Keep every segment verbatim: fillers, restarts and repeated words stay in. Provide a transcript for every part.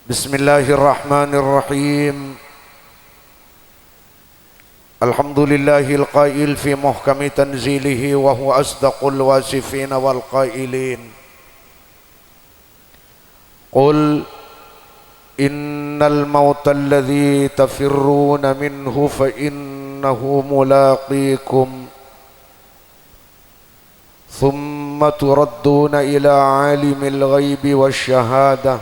بسم الله الرحمن الرحيم. الحمد لله القائل في محكم تنزيله وهو أصدق الواصفين والقائلين: قل إن الموت الذي تفرون منه فإنه ملاقيكم ثم تردون إلى عالم الغيب والشهادة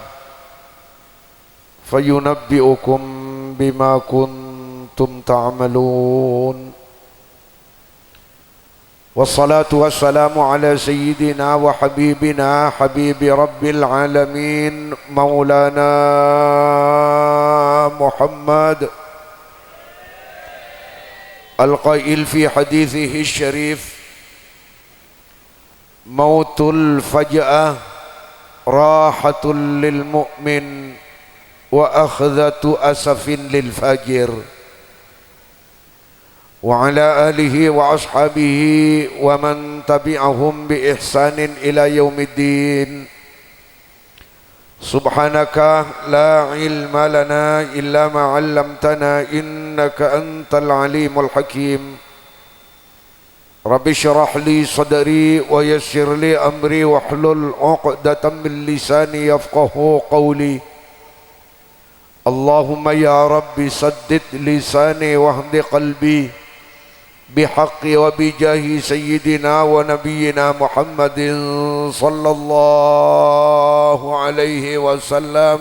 فينبئكم بما كنتم تعملون. والصلاة والسلام على سيدنا وحبيبنا حبيب رب العالمين مولانا محمد القائل في حديثه الشريف: موت الفجأة راحة للمؤمن وأخذة أسف للفاجر. وعلى آله وأصحابه ومن تبعهم بإحسان إلى يوم الدين. سبحانك لا علم لنا إلا ما علمتنا إنك أنت العليم الحكيم. رب اشرح لي صدري ويسر لي أمري واحلل عقدة من لساني يفقه قولي. اللهم يا رب سدد لساني واهد قلبي بحق وبجاه سيدنا ونبينا محمد صلى الله عليه وسلم.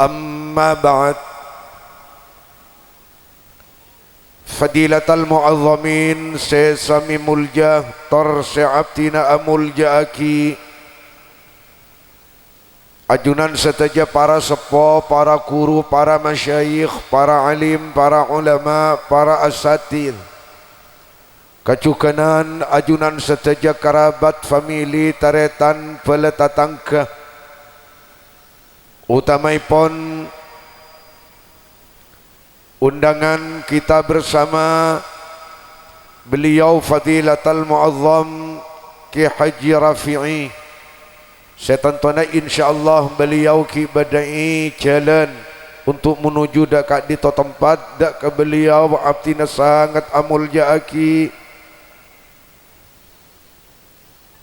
أما بعد. Fadilatal mu'azzamin sè sami molja, tor sè abdhina amolja'aghi. Ajunan sadhâjâ para seppo, para ghuru, para masyayikh, para alim, para ulama, para asatidz. Kajhughânan ajunan sadhâjâ karabat, famili, tarètan, bhâlâ tatangghâ. Utamaèpon undangan kita bersama beliau Fadilatal Mu'azzam Kè Haji Rafi'i, sè tantona insyaallah beliau ghi' bâdâ è jhâlân untuk menuju dâ' ka'dinto tempat. Dâ' ka beliau abdhina sanget amolja'aghi.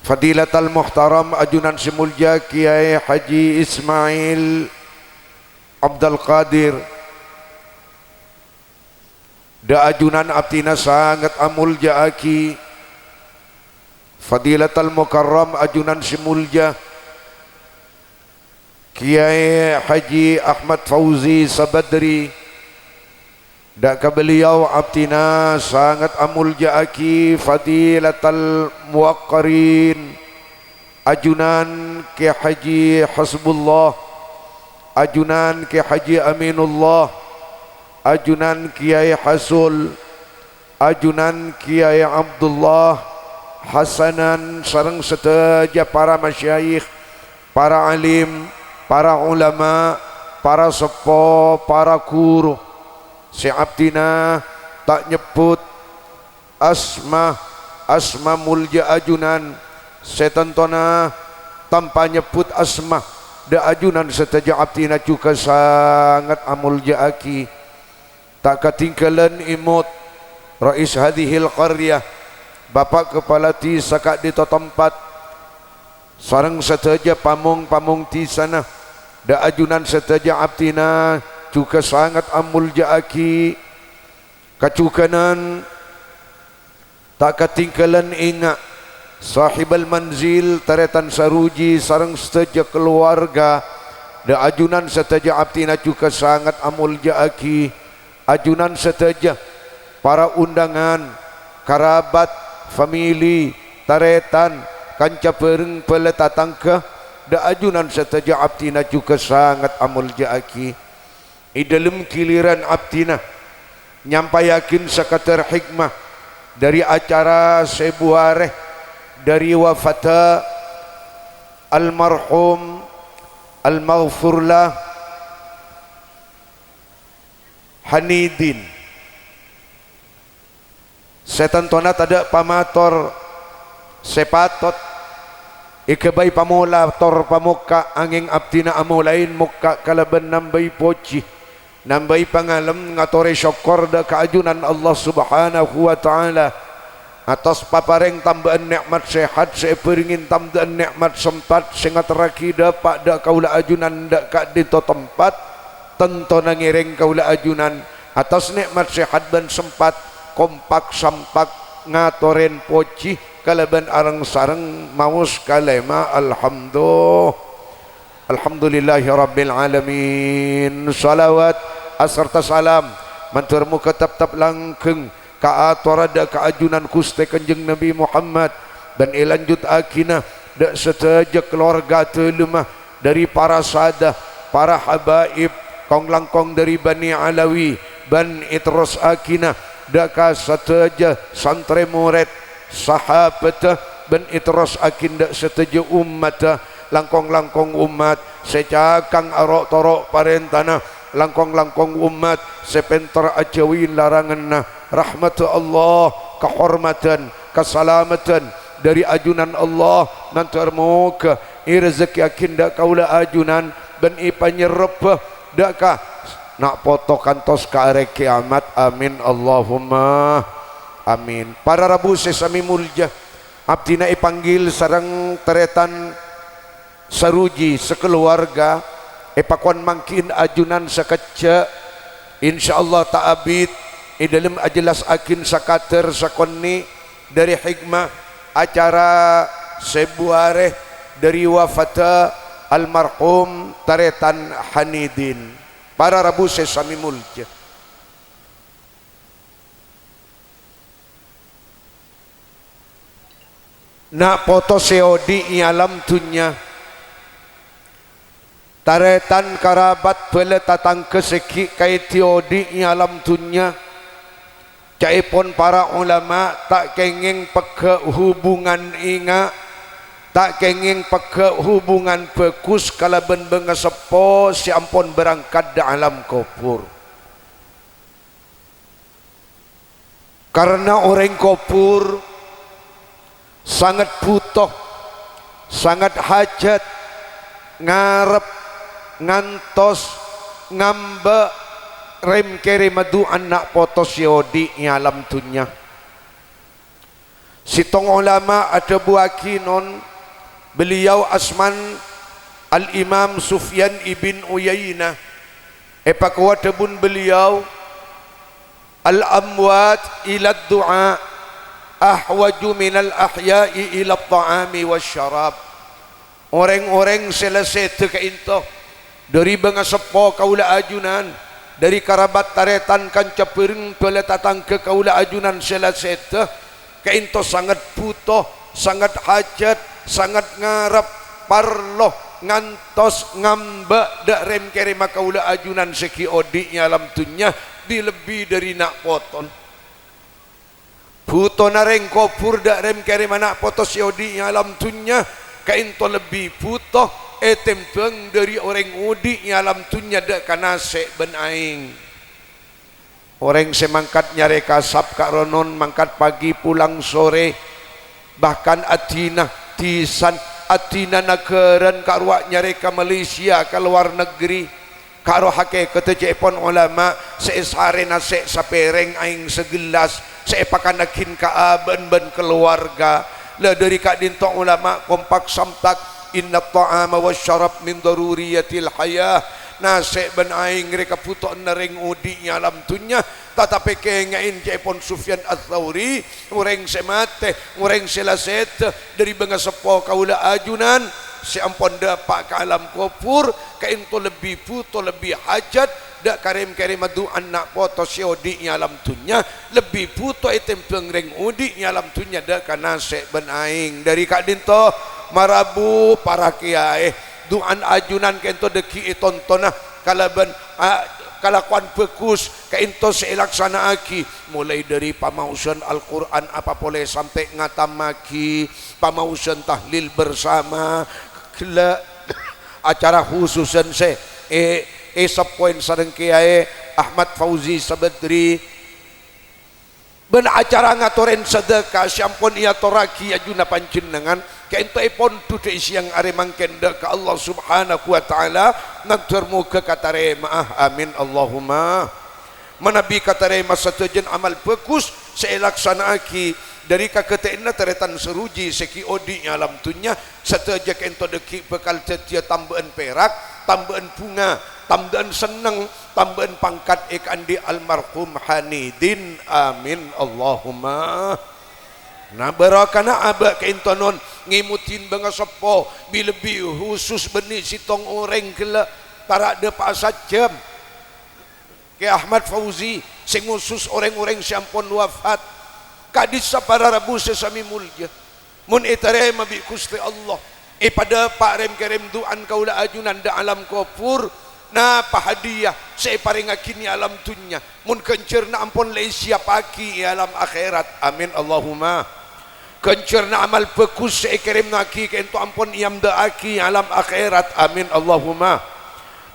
Fadilatal Muhtaram ajunan sè molja Kèyaè Haji Ismail Abdul Qadir, dâ' ajunan abdhina sanget amolja'aghi. Fadilatal Mukarram ajunan sè molja Kèyaè Haji Ahmad Fauzi Sabadri, dâ' ka beliau abdhina sanget amolja'aghi. Fadilatal Muwaqqarin, ajunan Kè Haji Hasbullah, ajunan Kè Haji Aminullah, ajunan Kèyaè Hasul, ajunan Kèyaè Abdullah, Hasanan, sareng sadhâjâ para masyayikh, para alim, para ulama, para seppo, para ghuru, sè abdhina ta' nyebbhut asma, asma molja ajunan, sè tantona tanpa nyebbhut asma, dâ' ajunan sadhâjâ abdhina jhughân sanget amolja'aghi. Ta' katinggalan èmot Rais Hadhihil Qaryah, Bapa' Kapala Dhisa ka'dinto tempat, sareng sadhâjâ pamong-pamong dhisana, dâ' ajunan sadhâjâ abdhina jhughân sanget amolja'aghi. Kajhughânan ta' katinggalan enga', Sahibal Manzil, tarètan saruji sareng sadhâjâ kalowarga, dâ' ajunan sadhâjâ abdhina jhughân sanget amolja'aghi. Ajunan sadhâjâ, para undangan, karabat, famili, tarètan, kanca bhâreng bhâlâ tatangghâ, dâ' ajunan sadhâjâ abdhina jhughân sanget amolja'aghi. È dhâlem ghiliran abdhina nyampayaghin sakadar hikmah dhâri acara sèbu arè dhâri wafatta almarhum almaghfurlah Hanidin. Sè tantona tadâ' pamator Sè patot èghâbây pamola tor pamokka', angèng abdhina amolaè mokka' kalabân nambâi pojhi, nambâi pangalem ngatorè sokkor dâ' ka ajunan Allah Subhanahu wa Ta'ala. Atas paparèng tambâ'ân nè'mat sehat sè èbhârengngè tambâ'ân nè'mat sempat sè ngaterraghi dâpa' dâ' kaulâ ajunan dâ' ka'dinto tempat, tantona ngèrèng kaulâ ajunan atas nè'mat sehat bân sempat kompak sampak ngatorè pojhi kalabân areng-sareng maos kalèma alhamdu-, alhamdulillahirabbil alamin. Shalawat asarta salam mandhâr moghâ teptep langghâng ka atorra dâ' ka ajunan Ghustè Kanjeng Nabi Muhammad, bân èlanjuttaghina dâ' sadhâjâ kalowarga dâlemma, dâri para sada, para habaib, kong-langkong dâri Bani Alawi, bân èterrossaghina dâ' ka sadhâjâ santrè morèd, sahabâddhâ, bân èterrossaghina dâ' sadhâjâ ommaddhâ, langkong-langkong ommat sè cakang aro'-toro' parèntana, langkong-langkong ommat sè pènter ajhâuwi laranganna. Rahmaddhâ Allah, kahormadhân, kasalameddhân dâri ajunan Allah, mandhâr moghâ èrezekkeyaghina dâ' kaulâ ajunan bân èpanyerrebbhâ dâ' ka na' poto kantos ka arè kèyamat. Amin, Allahumma amin. Para rabu sè samè molja, abdhina èpanggil sareng tarètan Saruji sakalowarga, èpakon manggi'in ajunan sakejjhâ'. Insyaallah ta' abit è dâlem ajhellassaghin sakadâr sakonè' dâri hikmah acara sèbu arè dâri wafaddhâ almarhum Tarètan Hanidin. Para rabu sè samè molja. Na' poto sè odi' è alam dhunnya, tarètan karabat bhâlâ tatangghâ sè ghi' kaèdhi odi' è alam dhunnya, ca'èpon para olama ta' kèngèng pegghâ' hubungan enga', ta' kèngèng pegghâ' hubungan bhâghus kalabân bângaseppo sè ampon berangkat dâ' alam kobhur. Karna orèng kobhur sanget bhuto, sanget hajhât, ngarep, ngantos, ngambâ' rèm-kèrèmma du'ana na' poto sè odi' è alam dhunnya. Sèttong olama adhâbuwâghi non, beliau asman Al-Imam Sufyan ibn Uyainah, èpakowa dhâbuna beliau, "Al-amwat ilad du'a ahwaju minal ahya'i ilat ta'ami wasyarab." Orèng-orèng sè la sèdhâ ka'ènto, dâri bângaseppo kaulâ ajunan, dâri karabat tarètan kanca bhâreng bhâlâ tatangghâ kaulâ ajunan sè la sèdhâ, ka'ènto sanget bhuto, sanget hajhât, sanget ngarep, parlo, ngantos, ngambâ' dâ' rèm-kèrèmma kaulâ ajunan sè ghi' odi' è alam dhunnya, di-, lebbi dâri na' potona. Bhutona rèng kobhur dâ' rèm-kèrèmma na' poto sè odi' è alam dhunnya, ka'ènto lebbi bhuto ètèmbhâng dâri orèng odi' è alam dhunnya dâ' ka nasè' bân aèng. Orèng sè mangkat nyarè kasab ka ronon, mangkat pagi pulang sore, bahkan adina disan, adina naghârân ka rowa nyarè ka Malaysia, ka lowar negri. Karo hakèkatta ca'èpon olama, sè èsarè nasè' sapèrèng aèng sagellas, sè èpakannaghin ka abâ'na bân kalowarga. La dâri ka'dinto olama kompak samtak, "Innat ta'ama wasyarab min daruriyatil hayah." Nasè' bân aèng rè kabhutowanna rèng odi' è alam dhunnya, tatapè kèngè'è ca'èpon Sufyan Ats-Tsauri, orèng sè matè, orèng sè la sèdhâ, dâri bângaseppo kaulâ ajunan sè ampon dâpa' ka alam kobhur, ka'ènto lebbi bhuto, lebbi hajhât dâ' ka rèm-kèrèmma du'ana na' poto sè odi' è alam dhunnya, lebbi bhuto ètèmbhâng rèng odi' è alam dhunnya dâ' ka nasè' bân aèng. Dâri ka'dinto marabu para kèyaè, du'ana ajunan ka'ènto dâggi' ètontona kalabân, a, kalakowan bhâghus, ka'ènto sè èlaksana'aghi, molaè dâri pamaosan Al-Qur'an apa polè sampè' ngatammaghi, pamaosan tahlil bersama, ghellâ' acara khususan sè è-, èseppoè sareng Kèyaè Ahmad Fauzi Sabadri. Bân acara ngatorè sadhâka sè ampon èyatorraghi è ajunan panjhennengngan, ka'ènto èpondhudhâ è sèyang arè mangkèn dâ' ka Allah Subhanahu wa Ta'ala, nandhâr moghâ katarèma'a. Amin, Allahumma. Manabi katarèma sadhâjâna amal bhâghus sè èlaksana'aghi dhâri kaghâtèyanna tarètan saruji sè ghi' odi' è alam dhunnya, sadhâjâ ka'ènto dhâggi' bhâkal dhâddhiyâ tambâ'ân pèrak, tambâ'ân bhunga, tambâ'ân senneng, tambâ'ân pangkat è kaandi' almarhum Hanidin. Amin, Allahumma. Na, bhârâkana abâ' ka'ènto non ngèmodhi bângaseppo, bi-, lebbi husus bânnè sèttong orèng ghellâ', para' dâpa'a sajjhâm. Kè Ahmad Fauzi sè ngosus orèng-orèng sè ampon wafat. Ka'dissa para rabu sè samè molja. Mon ètarèma bi' Ghustè Allah, èpadâpa' rèm-kèrèm du'ana kaulâ ajunan dâ' alam kobhur, napa hadiah sè èparèngaghi è alam dhunnya, mon ghânjhârânna ampon la èsiyappaghi è alam akhèrat. Amin, Allahumma. Ghânjhârânna amal bhâghus sè èkèrèmaghi ka'ènto ampon èamdâ'âghi è alam akhèrat. Amin, Allahumma.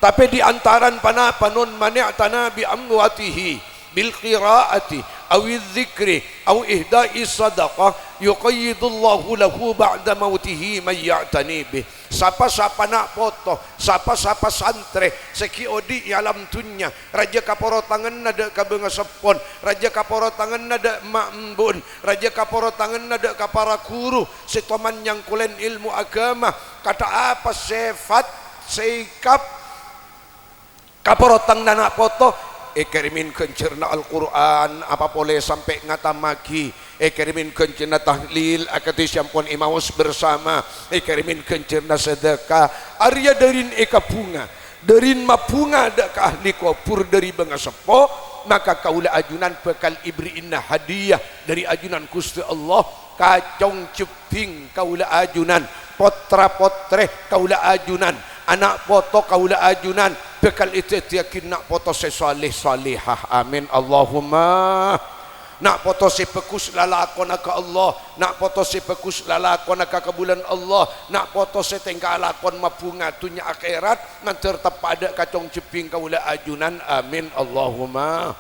Tapè è antarana pa-napa non man i'tana bi amwatihi bil qira'ati awiz zikri aw ihda'i sadaqah yuqayyidullahu lahu ba'da mautihi man ya'tani bih. Pa-sapa na' poto, pa-sapa santrè sè ghi' odi' è alam dhunnya, rajâ kaporotanganna dâ' ka bângaseppona, rajâ kaporotanganna dâ' emma' embu'na, rajâ kaporotanganna dâ' ka para ghuru sè toman nyangkolèn èlmo aghâma, kata apa sèfat, sikap, kaporotanganna na' poto, èkèrèmè ghânjhârânna Al-Qur'an, apa polè sampè' ngatammaghi, èkèrèmè ghânjhârânna tahlil, akadhi sè ampon èmaos bersama, èkèrèmè ghânjhârânna sadhâka, arèya dhârin èkabhunga, dhârin mabhunga dâ' ka ahli kobhur dhâri bângaseppo, maka kaulâ ajunan bhâkal èbherri'ana hadiah dhâri ajunan Ghustè Allah, kacong jebbhing kaulâ ajunan, pottra-pottrè kaulâ ajunan, ana' poto kaulâ ajunan, bhâkal èdhâddhiyâghi na' poto sè salèh-salèhah. Amin, Allahumma. Na' poto sè bhâghus lalakonna ka Allah, na' poto sè bhâghus lalakonna ka kabulâna Allah, na' poto sè tèngka lakon mabhunga dhunnya akhèrat, nandhâr teppa' dâ' kacong jebbhing kaulâ ajunan. Amin, Allahumma.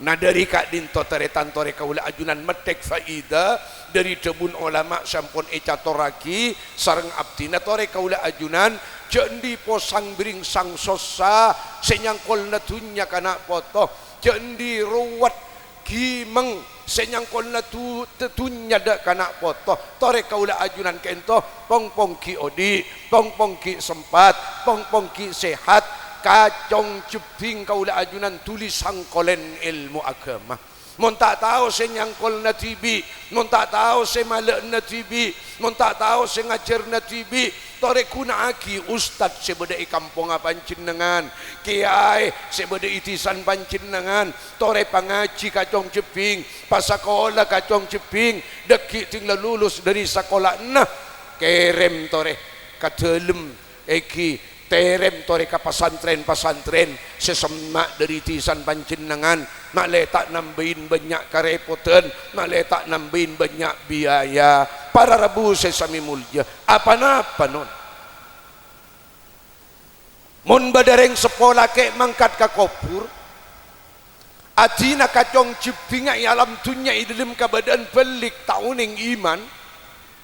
Na, dhâri ka'dinto tarètan torè kaulâ ajunan mettèk faida dhâri dhâbuna olama sè ampon ècatorraghi sareng abdhina torè kaulâ ajunan, jhâ' andi' posang bhâringsang sossa sè nyangkolana dhunnya ka na' poto, jhâ' andi' rowet ghimeng sè nyangkolana du-, dhunnya dâ' ka na' poto. Torè kaulâ ajunan ka'dinto, pong-pong ghi' odi', pong-pong ghi' sempat, pong-pong ghi' sehat, kacong jebbhing kaulâ ajunan dhuli sangkolèn èlmo aghâma. Mon ta' tao sè nyangkolana dhibi', mon ta' tao sè mala'ana dhibi', mon ta' tao sè ngajhârâna dhibi', torè ghuna'aghi ustad sè bâdâ è kampongnga panjhennengngan, kèyaè sè bâdâ è dhisana panjhennengngan, torè pangajhi kacong jebbhing, pasakola kacong jebbhing, dhâggi' dhing la lulus dhâri sakola'anna, kèrèm torè ka dhâlem, èngghi, tèrèm torè ka pasantrèn-pasantrèn sè semma' dhâri dhisana panjhennengngan, ma'lè ta' nambâi bânnya' karèpodhân, ma'lè ta' nambâi bânnya' biaya. Para rabu sè samè molja, apa-napa, non? Mon bâdâ rèng seppo lakè' mangkat ka kobhur, adhina kacong jebbhingnga è alam dhunnya è dhâlem kabâdâ'ân bâlik, ta' onèng iman,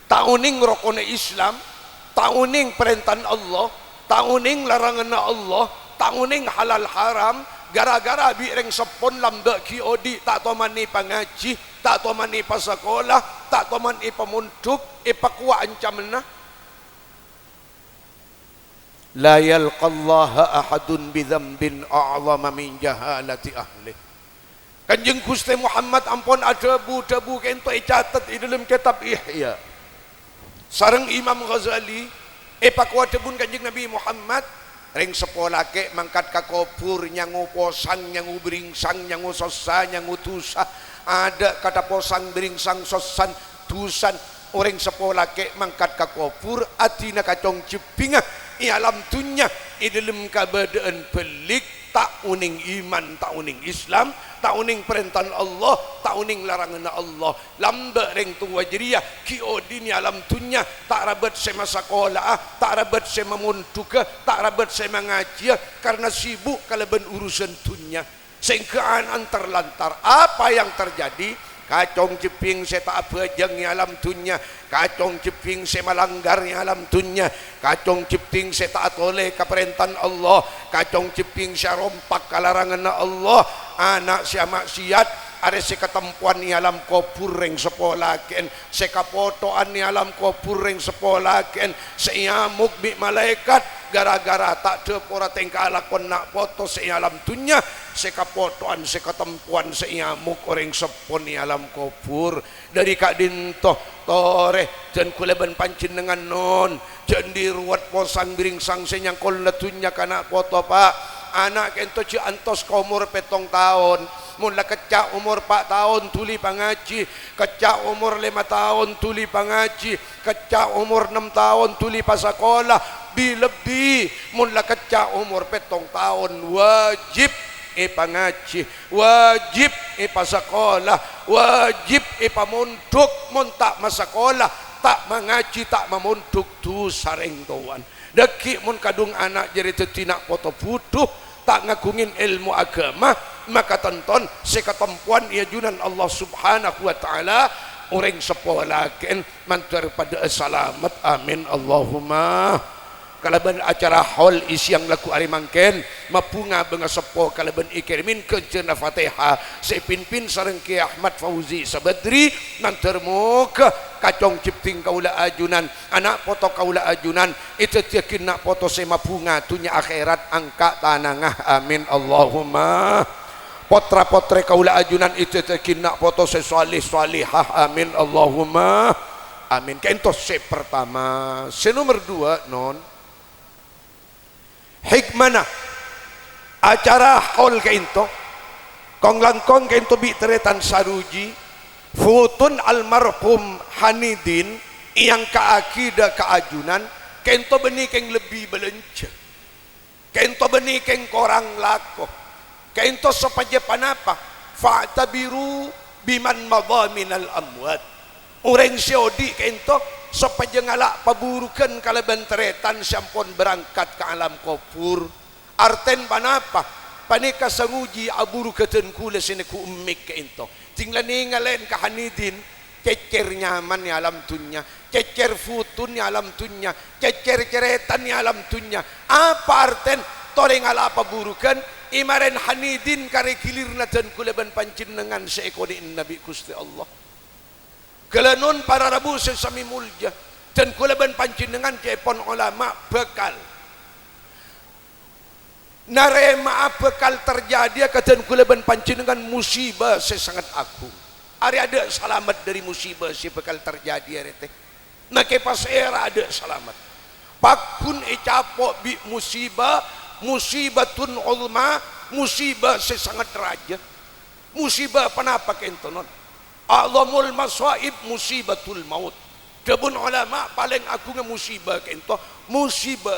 ta' onèng rokonna Islam, ta' onèng parèntana Allah, ta' onèng laranganna Allah, ta' onèng halal haram, ghârâ-ghârâ bi' rèng seppona lambâ' ghi' odi' ta' toman èpangajhi, ta' toman èpasakola, ta' toman èpamondhuk, èpakowa ancamanna. "La yalqallaha ahadun bidzambin a'zama min jahalati ahlih." Kanjeng Ghustè Muhammad ampon adhâbu, dhâbu ka'dinto ècatet è dhâlem kètab Ihya sareng Imam Ghazali, èpakowa dhâbuna Kanjeng Nabi Muhammad, rèng seppo lakè' mangkat ka kobhur nyango posang, nyango bhâringsang, nyango sossa, nyango dhusa, adâ' kata posang, bhâringsang, sossan, dhusan, orèng seppo lakè' mangkat ka kobhur, adhina kacong jebbhingnga è alam dhunnya, è dhâlem kabâdâ'ân bâlik, ta' onèng iman, ta' onèng Islam, ta' onèng parèntana Allah, ta' onèng laranganna Allah. Lambâ' rèng towa jârèya ghi' odi' è alam dhunnya, ta' rabât sè masakola'a, ta' rabât sè mamondhughâ, ta' rabât sè mangajhiyâ, karna sibuk kalabân urusan dhunnya. Sèngghâ'ân antar-lantar. Apa yang terjadi? Kacong jebbhing sè ta' abhâjâng è alam dhunnya, kacong jebbhing sè malanggar è alam dhunnya, kacong jebbhing sè ta' atolè ka parèntana Allah, kacong jebbhing sè arompak ka laranganna Allah, ana' sè ama'siyat, arè sè katempowan è alam kobhur rèng seppo lakè'en, sè kapotho'an è alam kobhur rèng seppo lakè'en, sè èamok bi' malaèkat, gara-gara ta' dhâpora tèngka lakon na' poto sè è alam dhunnya, sè kapotho'an, sè katempowan, sè èamok orèng seppona è alam kobhur. Dhâri ka'dinto, torè, dân kaulâ bân panjhennengngan non, jhâ' andi' rowet posang bhiringsang sè nyangkola dhunnya ka na' poto, Pa'. Ana' ka'ento jhâ' antos ka omor pèttong taon. Mon la kècca' omor pa' taon, dhuli pangajhi. Kècca' omor lèma taon, dhuli pangajhi. Kècca' omor nem taon, dhuli pasakola. Bi-, lebbi, mon la kècca' omor pèttong taon, wajib èpangajhi. Wajib èpasakola, wajib èpamondhuk, mon ta' masakola, ta' mangajhi, ta' mamondhuk, dhusa rèng towana. Dhâggi' mon kadhung ana' jârèya dhâddhi na' poto budhu, ta' ngaghungè èlmo aghâma, maka tanto sè katempowan è ajunan Allah Subhanahu wa Ta'ala, orèng seppo lakè'en mandhâr padhâ'â salamet. Amin, Allahumma. Kalabân acara haul è sèyang lagghu arè mangkèn, mabhunga bângaseppo kalabân èkèrèmè ghânjhârânna Fatèha sè èpimpin sareng Kè Ahmad Fauzi Sabadri, mandhâr moghâ kacong jebbhing kaulâ ajunan, ana' poto kaulâ ajunan, èdhâddhiyâghi na' poto sè mabhunga dhunnya akhèrat, angka' tanangnga. Amin, Allahumma. Potra-potrè kaulâ ajunan èdhâddhiyâghi na' poto sè shalèh-shalèhah. Amin, Allahumma. Amin. Ka'ento sè partama. Sè nomer duwâ', non. Hikmana acara haul ka'ento, kong-langkong ka'ento bi' tarètan saruji, futun almarhum Hanidin èangka'aghi dhâ' ka ajunan, ka'ento bânnè kèng lebbi bâlânjhâ. Ka'ento bânnè kèng korang lako. Ka'ento sopajâ panapa? "Fa'tabiru biman madha minal amwat." Orèng sè odi' ka'ento sopajâ ngala' paburughân kalabân tarètan sè ampon berangkat ka alam kobhur. Artèna panapa? Panèka sangoji aburughâ dân kaulâ sè neggu' emmèk ka'ento. Ding la nèngalèn ka Hanidin, cècèr nyaman è alam dhunnya, cècèr futun è alam dhunnya, cècèr carètan è alam dhunnya. Apa artèna? Torè ngala' paburughân, èmarèn Hanidin karè ghilirna dân kaulâ bân panjhennengngan sè èkonè'ana bi' Ghustè Allah. Ghâlânon para rabu sè samè molja, dân kaulâ bân panjhennengngan ca'èpon olama bhâkal narèma'a bhâkal terjadiyâ ka dân kaulâ bân panjhennengngan musibah sè sanget aghung. Arè adâ' salamet dhâri musibah sè bhâkal terjadiyâ rèya, tè. Makè pasèra adâ' salamet. Pagghun ècapo' bi' musibah, musibatun uzma, musibah sè sanget rajâ. Musibah panapa ka'ento, non? "A'zamul masaib musibatul maut." Dhâbuna olama, palèng aghungnga musibah ka'ento, musibah.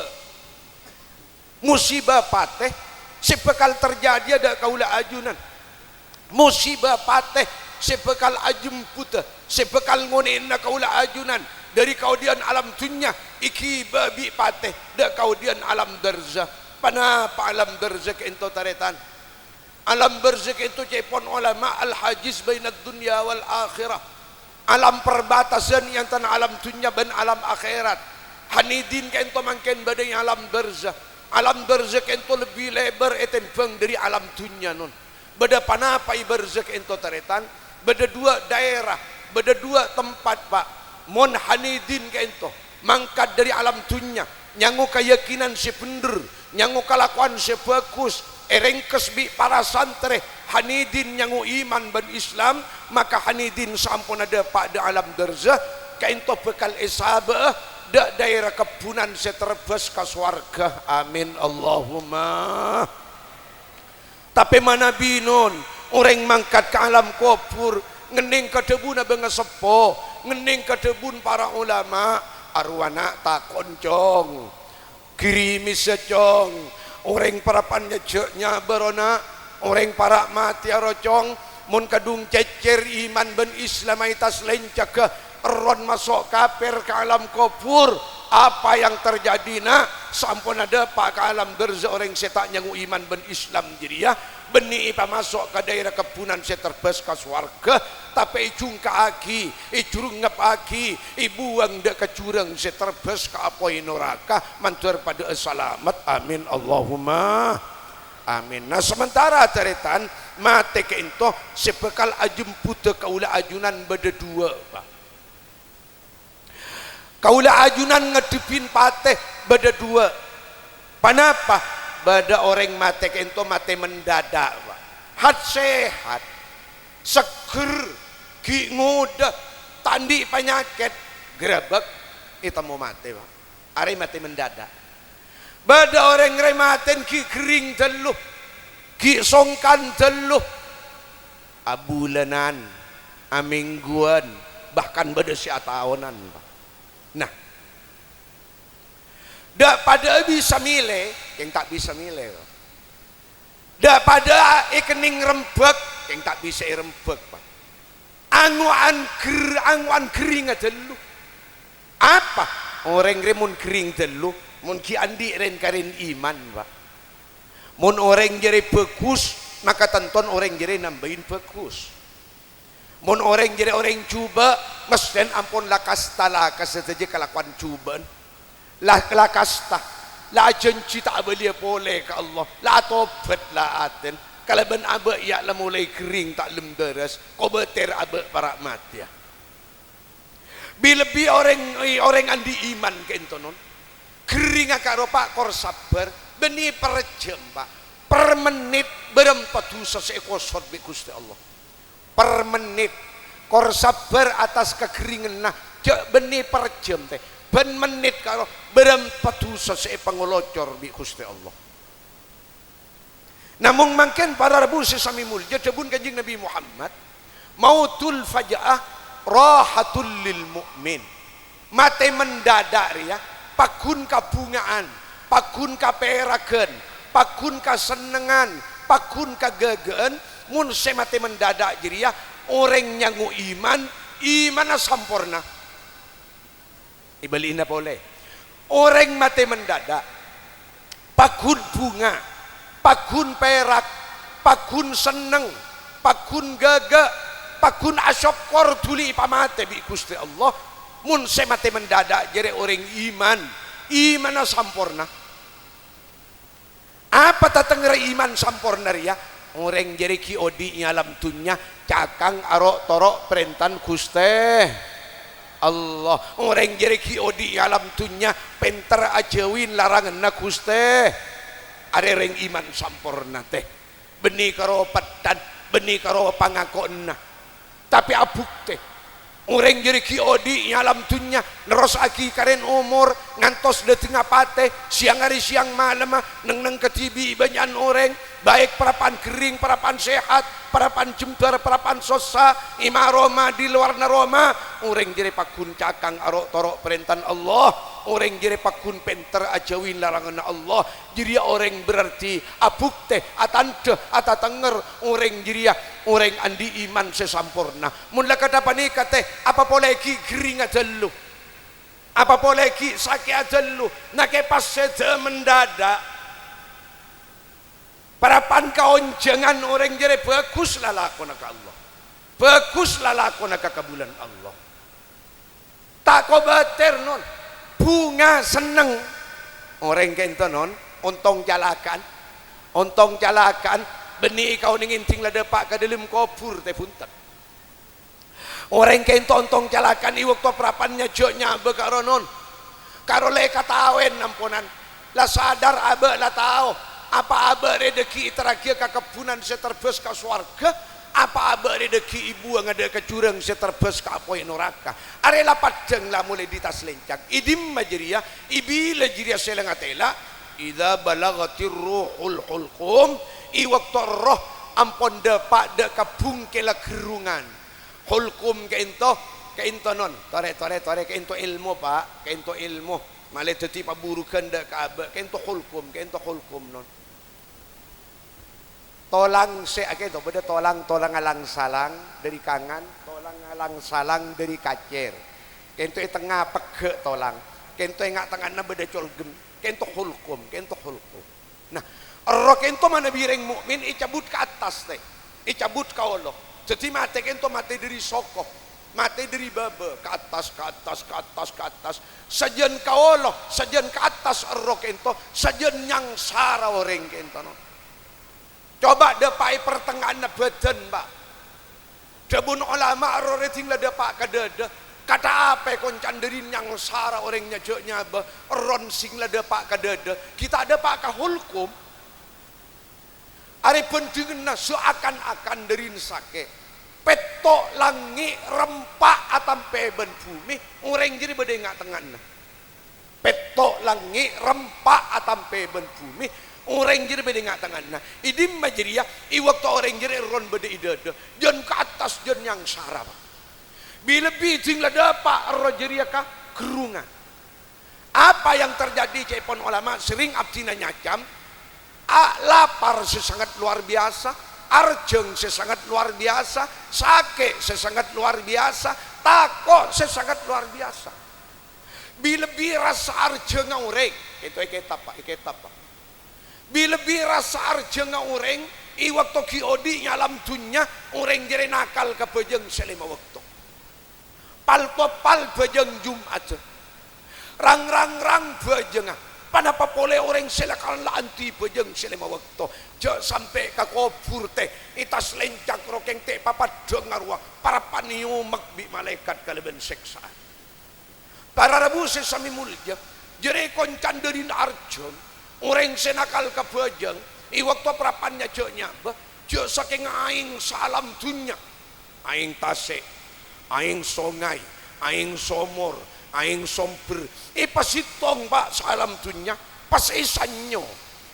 Musibah patè sè bhâkal terjadiyâ dhâ' kaulâ ajunan. Musibah patè sè bhâkal ajembhuta, sè bhâkal ngonè'ana kaulâ ajunan dhâri kaodi'ân alam dhunnya, èghibâ bi' patè dhâ' kaodi'ân alam barzah. Panapa alam barzah ka'ento, tarètan? Alam barzah ka'ento ca'èpon olama al-hajiz bainad dunya wal akhirah. Alam perbatasan è antara alam dhunnya bân alam akhèrat. Hanidin ka'ento mangkèn bâdâ è alam barzah. Alam barzah ka'ento lebbi lèbâr ètèmbhâng dhâri alam dhunnya, non. Bâdâ panapa è barzah ka'ento, tarètan? Bâdâ duwâ' daerah, bâdâ duwâ' tempat, Pa'. Mon Hanidin ka'ento mangkat dhâri alam dhunnya, nyango kayakinan sè bhendher, nyango kalakowan sè bhâghus, èrèngkes bi' para santrè, Hanidin nyango iman bân Islam, maka Hanidin samponna dâpa' dhâ' alam barzah, ka'ento bhâkal èsabâ'â dhâ' daerah kebbhunan sè terbâs ka sowarghâ. Amin, Allahumma. Tapè manabi, non, orèng mangkat ka alam kobhur, ngennèng ka dhâbuna bângaseppo, ngennèng ka dhâbuna para olama, arowa na' takon, Cong. Ghirimissa, Cong. Orèng parappa'na jhâ' nyabâ, ro, na'. Orèng para' matè, ro, Cong. Mon kadhung cècèr iman bân Islam è attas lèncègghâ, Erroh maso' kapèr ka alam kobhur. Apa yang terjadi, na'? Samponna dâpa' ka alam barzah orèng sè ta' nyango iman bân Islam jârèya. Bânnè èpamaso' ka dhaèra kebbhunan sè terbâs ka sowarghâ, tapè èjhungka'aghi, èjhurungngèpaghi, èbuwâng dâ' ka jhurâng sè terbâs ka apoy naraka, mandhâr padâ'â salamet. Amin, Allahumma amin. Nah, samantara tarètan, matè ka'ènto sè bhâkal ajembhuddhâ kaulâ ajunan bâdâ duwâ', Pa'. Kaulâ ajunan ngaddhebbhin patè bâdâ duwâ'. Ponapa? Bâdâ orèng matè ka'ènto matè mendadak, Pa'. Hat-sehat, seggher, ghi' ngodâ, ta' andi' panyakèt, ghârâbâk, ètemmo matè, Pa'. Arèya matè mendadak. Bâdâ orèng rè matèn ghi' ghering ghâllu, ghi' songkan ghâllu, abulânan, amèngguwân, bahkan bâdâ sè ataonan, Pa'. Nah, dâ' padâ'â bisa mèlè, kèng ta' bisa mèlè, Pa'. Dâ' padâ'â èkennèng rembhâk, kèng ta' bisa èrembhâk, Pa'. Ango'an ger-, ango'an ghering ghâllu. Apa? Orèng rè mon ghering ghâllu, mon ghi' andi' rèn-karèn iman, Pa'. Mon orèng jârèya bhâghus, maka tanto orèng jârèya nambâi bhâghus. Mon orèng jârèya orèng jhubâ', mestèn ampon la kasta la ka sadhâjâ kalakowan jhubâ'ân. La, la kasta, la ajhânjhi ta' abâliyâ polè ka Allah, la atobhât, la atèn. Kalabân abâ' iyâ la molaè ghering ta' lem dârâs, kobâtèr abâ' para' matèya. Bi-, lebbi orèng, orèng andi' iman ka'ènto, non. Gheringnga ka'ropa kor sabbhâr, bânnè per jhâm, Pa'. Per mennit bârâmpa dhusa sè èkosot bi' Ghustè Allah. Per mennit. Kor sabbhâr attas kagheringnganna, jhâ' bânnè per jhâm, tè. Bân mennit ka'ro bârâmpa dhusa sè èpangolocor bi' Ghustè Allah. Namong mangkèn, para rabu sè samè molja, dhâbuna Kanjeng Nabi Muhammad, "Mautul faja'ah rahatul lil mu'min." Matè mendadak rèya pagghun kabhunga'an, pagghun kapèraghân, pagghun kasennengngan, pagghun kaghâghâ'ân. Mon sè matè mendadak jârèya orèng nyango iman, imanna samporna. Èbâli'na polè. Orèng matè mendadak, pagghun bhunga, pagghun pèrak, pagghun senneng, pagghun ghâghâ', pagghun asokkor dhuli èpamatè bi' Ghustè Allah. Mon sè matè mendadak jârèya orèng iman, imanna samporna. Apa tatengngèrra iman samporna rèya? Orèng jârèya ghi' odi' è alam dhunnya cakang aro'-toro' parèntana Ghustè Allah. Orèng jârèya ghi' odi' è alam dhunnya pènter ajhâuwi laranganna Ghustè. Arèya orèng iman samporna, tè. Bânnè karo peddhân, bânnè karo pangakowanna. Tapè abhuktè, orèng jârèya ghi' odi' è alam dhunnya, nerrossaghi karèn omor, ngantos dâtengnga patè, sèyang arè sèyang malemma, neng-enneng kadhibi' bânnya'an orèng, baik parappa'na ghering, parappa'na sehat, parappa'na jembhâr, parappa'na sossa, è ma-roma, di lowarra roma, orèng jârèya pagghun cakang aro'-toro' parèntana Allah, orèng jârèya pagghun pènter ajhâuwi laranganna Allah, jârèya orèng berarti abhuktè, atandhâ, atatengngèr orèng jârèya orèng andi' iman sè samporna. Mon la kadhâ' panèka, tè, apa polè ghi' gheringnga ghâllu? Apa polè ghi' sakè'a ghâllu? Nakè pas sèdhâ mendadak. Parappa'na kaonjhângan orèng jârèya bhâghus lalakonna ka Allah. Bhâghus lalakonna ka kabulâna Allah. Ta' kobâtèr, non. Bhunga senneng. Orèng ka'ènto, non, ontong calaka'an. Ontong calaka'an, bânnè èkaonèng ènḍhing la dâpa' ka dâlem kobhur, tè, bhunten. Orèng ka'ènto ontong calaka'an è bâkto parappa'na nyajhâ' nyabâ karo, non. Karo la èkataowèn amponan. La sadar abâ' la tao, apa abâ' rè dâggi' èterragiyâ ka kebbhunan sè terbâs ka sowarghâ, apa abâ' rè dâggi' èbuwânga dâ' ka jhurâng sè terbâs ka apoy naraka. Arè la paddhâng la molaè dhi tas lèncang. È dimma jârèya? È bilâ jârèya sè la ngatèla'? Idza balaghatir ruhul hulqum, è bâkto erroh ampon dâpa' dâ' ka bhungkèlla ghârrungan. Hulqum ka'ènto, ka'ènto, non, torè, torè, torè, ka'ènto èlmo, Pa', ka'ènto èlmo. Malè dhâddhi paburughân dâ' ka abâ', ka'ènto hulqum, ka'ènto hulqum, non. Tolang sè akènto bâdâ tolang, tolang alang-salang dâri kangan, tolang alang-salang dâri kacèr. Ka'ènto è tengnga pegghâ' tolang, ka'ènto è nga'-tengnga'anna bâdâ colgem, ka'ènto hulqum, ka'ènto hulqum. Nah, Erroh kento manabi rèng mu'min ècabut ka attas, tè. Ècabut ka olo. Dhâddhi matè kento matè dhâri soko. Matè dhâri bâbâ. Ka attas, ka attas, ka attas, ka attas. Sajân ka olo, sajân ka attas erroh kento, sajân nyangsara orèng kento, no. Coba dâpa' è partengnga'anna bhâdhân, Pa'. Dhâbuna olama, erroh rèng sèng la dâpa' ka dâdâ. Kantha apa koncana dhâri nyangsara orèng nyajâ' nyabâ, erroh sèng la dâpa' ka dâdâ, ghi' ta' dâpa' ka hulkum. Arè bhândhinganna saakan-akan dhâri sakè'. Pètto' langngè' rempa' atampè bân bhumè, orèng jârèya bâdâ è nga'-tengnga'anna. Pètto' langngè' rempa' atampè bân bhumè, orèng jârèya bâdâ è nga'-tengnga'anna. È dimma jârèya, è bâkto orèng jârèya erroh bâdâ è dâdâ, jân ka attas jân nyangsara, Pa'. Bi-, lebbi sèng la dâpa' erroh jârèya ka ghârrungan. Apa yang terjadi, ca'èpon olama, sering abdhina nyacam, a, lapar sè sangat luar biasa, arjhâng sè sangat luar biasa, sakè' sè sangat luar biasa, tako' sè sangat luar biasa. Bi-, lebbi rassa arjhângnga orèng. Kento è kètab, Pa', è kètab, Pa'. Bi-, lebbi rassa arjhângnga orèng, è bâkto ghi' odi' è alam dhunnya, orèng jârèya nakal ka bhâjâng sè lèma bâkto. Pal-topal bhâjâng Jum'adhâ. Rang-rang-rang bhâjângnga. Ponapa polè orèng sè la-, la andi' bhâjâng sè lèma bâkto? Jhâ' sampè' ka kobhur, tè. È attas lèncak rokèng, tè, papaddhâng arowa, parappa'na èomek bi' malaèkat kalabân sèksa'an. Para rabu sè samè molja, jârèya koncana dhâri arjhâng, orèng sè nakal ka bhâjâng, è bâkto parappa'na nyajâ' nyabâ, jhâ' sakèng aèng saalam dhunnya, aèng tasè', aèng songay, aèng somor, aèng sombher, èpasèttong, Pa', saalam dhunnya, pas èsanyo.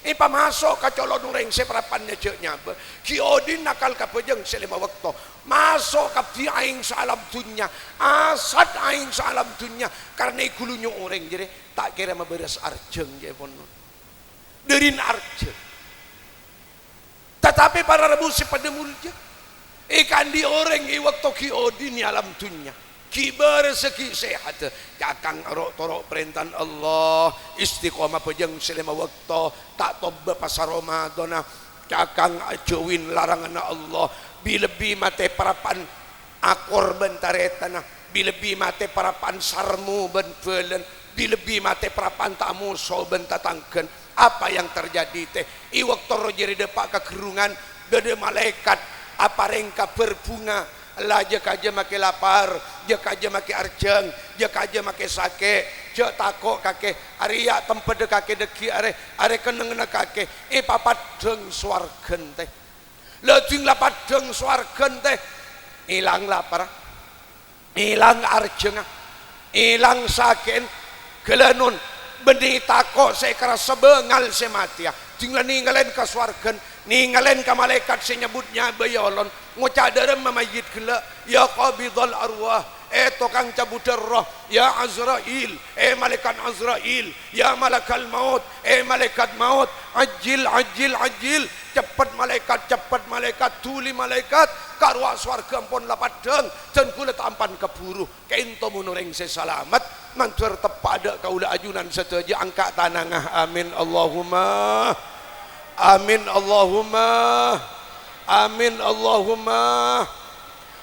Èpamaso' ka colo'na orèng sè parappa'na nyajâ' nyabâ, ghi' odi' nakal ka bhâjâng sè lèma bâkto. Maso' kabbhi aèng saalam dhunnya, asat aèng saalam dhunnya, karna è ghuluna orèng jârèya ta' kèra mabârâs arjhâng, ca'èpon. Dhâri arjhâng. Tatapè para rabu sè padâ molja, èkaandi' orèng è bâkto ghi' odi' è alam dhunnya, ghi' bârâssa, ghi' sèhadhâ, cakang ro'-toro' parèntana Allah, istiqomah bhâjâng sè lèma bâkto, ta' tobâ pasa Ramadhânna, cakang ajhâuwi laranganna Allah, bi-, lebbi matè parappa'na akor bân tarètanna, bi-, lebbi matè parappa'na sarmo bân bhâlân, bi-, lebbi matè parappa'na ta' moso bân tatangghâna. Apa yang terjadi, tè? È bâkto erroh jârèya dâpa' ka ghârrungan, bâdâ malaèkat aparèng kabhâr bhunga, la jâ-kajâ makè lapar, jâ-kajâ makè arjhâng, jâ-kajâ makè sakè', jhâ' tako' kakè, arèya' tempeddhâ kakè dhâggi' arè, arè kennengnganna kakè, èpapaddhâng sowarghâna, tè. La dhing la paddhâng sowarghâna, tè, èlang laparra, èlang arjhângnga, èlang sakè'na, ghâlânon, bânnè tako' sè èkarassa bângal sè matèya. Dhing la nèngalèn ka sowarghâna, nèngalèn ka malaèkat sè nyabut nyabâ è olon, ngoca' dârâmma mayyit ghellâ', "Ya qabidhal arwah, è tokang cabudhâ erroh, ya Azrail, è malaèkat Azrail, ya malakal maut, è malaèkat maut, ajjil, ajjil, ajjil, ceppet malaèkat, ceppet malaèkat, dhuli malaèkat, karowa sowarghâ ampon la paddhâng, dân kaulâ ta' ampan kabhuru." Ka'ènto mon orèng sè salamet, mandhâr teppa' dâ' kaulâ ajunan sadhâjâ angka' tanangnga. Amin, Allahumma. Amin, Allahumma. Amin, Allahumma.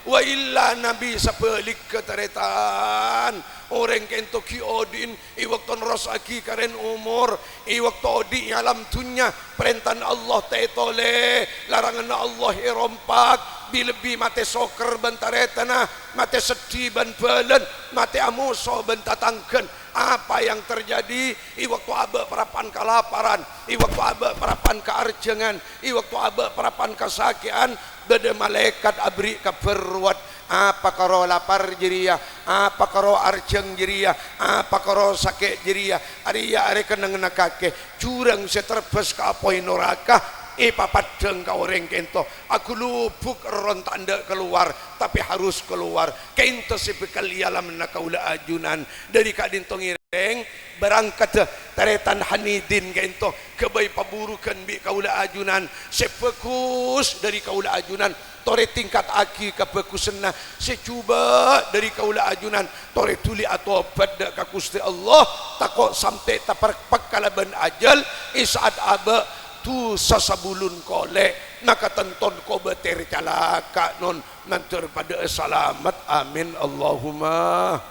Wa illa nabi sabhâligghâ, tarètan. Orèng ka'ènto ghi' odi'na è bâkto nerrossaghi karèn omor, è bâkto odi' è alam dhunnya, parèntana Allah ta' ètolè, laranganna Allah èrompak, bi-, lebbi matè sokèr bân tarètanna, matè seddhi bân bhâlân, matè amoso bân tatangghâna. Apa yang terjadi? È bâkto abâ' parappa'na kalaparan, è bâkto abâ' parappa'na kaarjhângan, è bâkto abâ' parappa'na kasakè'an, bâdâ malaèkat aberri' kabhâr rowat. Apa karo lapar jârèya? Apa karo arjhâng jârèya? Apa karo sakè' jârèya? Arèya arè kennengnganna kakè, jhurâng sè terbâs ka apoy noraka, èpapaddhâng ka orèng ka'ènto. Aghulubuk erroh ta' endâ' kalowar, tapè harus kalowar. Ka'ènto sè bhâkal èalamana kaulâ ajunan. Dâri ka'dinto ngèrèng, barangkaddhâ tarètan Hanidin ka'ènto ghâbây pabhurughân bi' kaulâ ajunan. Sè bhâghus dâri kaulâ ajunan, torè tingkataghi kabhâghusânna. Sè jhubâ' dâri kaulâ ajunan, torè dhuli atobhât dâ' ka Ghustè Allah, tako' sampè' taperpek kalabân ajhâl è sa'at abâ'. dusa sabulun kolè', maka tenton kobâtèr calaka', non, mandhâr padhâ'â salamet. Amin, Allahumma.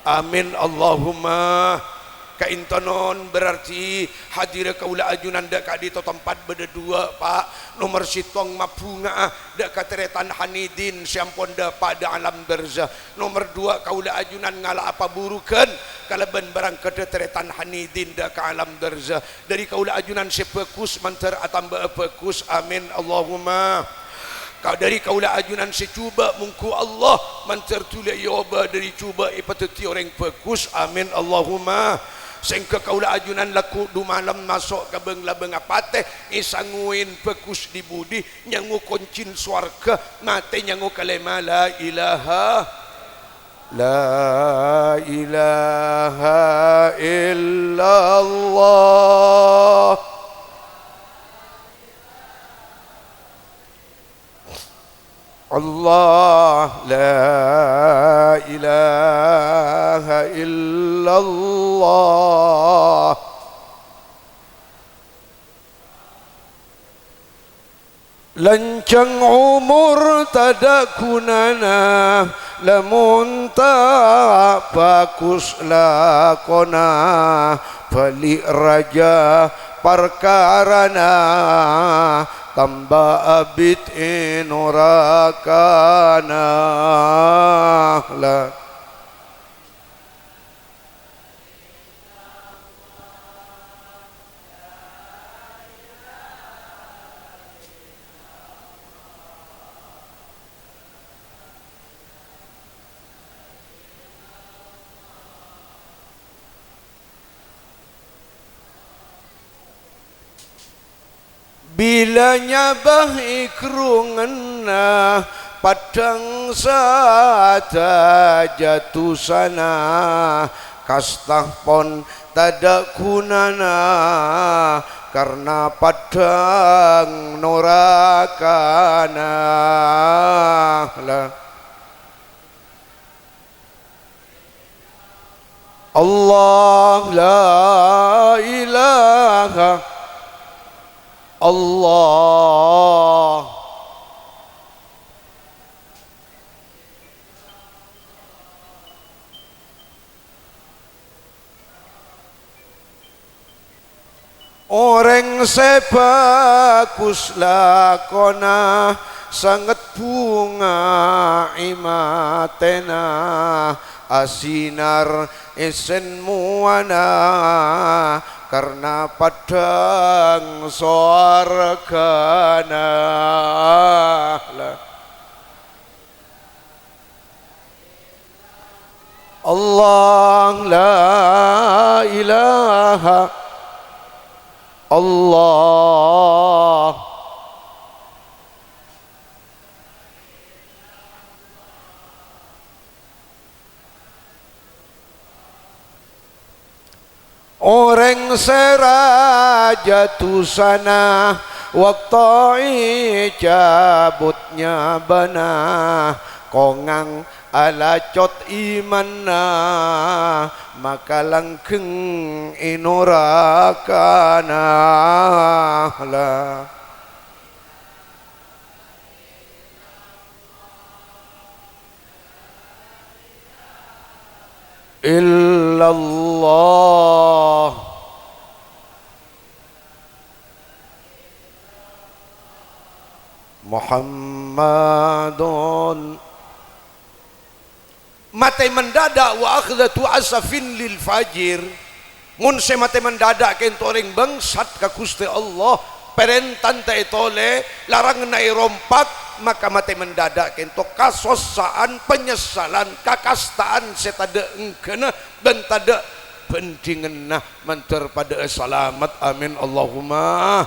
Amin, Allahumma. Ka'dinto, non, berarti hadirrâ kaulâ ajunan dâ' ka'dinto tempat bâdâ duwâ', Pa'. Nomer sèttong mabhunga'a dâ' ka tarètan Hanidin sè ampon dâpa' dâ' alam barzah. Nomer duwâ', kaulâ ajunan ngala'a paburughân kalabân bârângghâddhâ tarètan Hanidin dâ' ka alam barzah. Dâri kaulâ ajunan sè bhâghus mandhâr atambâ'â bhâghus. Amin, Allahumma. Ka-, dâri kaulâ ajunan sè jhubâ', mongghu Allah mandhâr dhuli èobâ dâri jhubâ' èpadhâddhi orèng bhâghus. Amin, Allahumma. Sèngghâ kaulâ ajunan lagghu' dumalem maso' ka bâng-labângnga patè, èsangoèn bhâghus dhi-budhi, nyango koncèn sowarghâ, matè nyango kalèma la ilaha La ilaha illallah. Allah, la ilaha illallah. Lanjhâng omor tadâ' ghunana, lamon ta' bhâghus lakona, bâli' rajâ parkarana, tamba abit è norakana. La Bilâ nyabâ è kerrunganna, paddhâng sadhâjâ dusana, kasta pon tadâ' ghunana, karna paddhâng norakana. La. Allah, la ilaha Allah. Orèng sè bhâghus lakona, sanget bhunga è matèna, asinar è sènmowana, karna paddhâng sowarghâna. La. Allah, la ilaha Allah. Orèng sè rajâ dusana, bâkto ècabut nyabâna, kongang alacot imanna, maka langgheng è norakana. La. Illallah Muhammadun. Matè mendadak, wa akhdhatu asafin lil fajir. Mon sè matè mendadak kènto orèng bangsat ka Ghustè Allah, parèntana ta' ètolè, laranganna èrompak, maka matè mendadak kènto kasossa'an, panyessalan, kakastaan sè tadâ' èngghâna bân tadâ' bhândhinganna. Mandhâr padhâ'â salamet, amin Allahumma.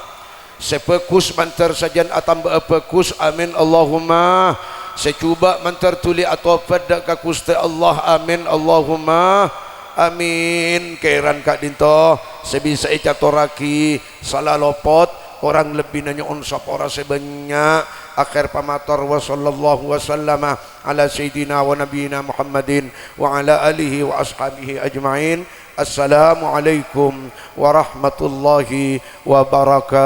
Sè bhâghus mandhâr sajân atamba'a bhâghus, amin Allahumma. Sè jhubâ' mandhâr dhuli atobhât dâ' ka Ghustè Allah, amin Allahumma. Amin. Kèran ka'dinto sè bisa ècatorraghi, sala lopot, korang lebbina nyo'on sapora sè bânnya'. Akhèr pamator, wa sallallahu wa sallama ala sayyidina wa nabiyyina Muhammadin wa ala alihi wa ashabihi ajma'in. Assalamualaikum warahmatullahi wabarakatuh.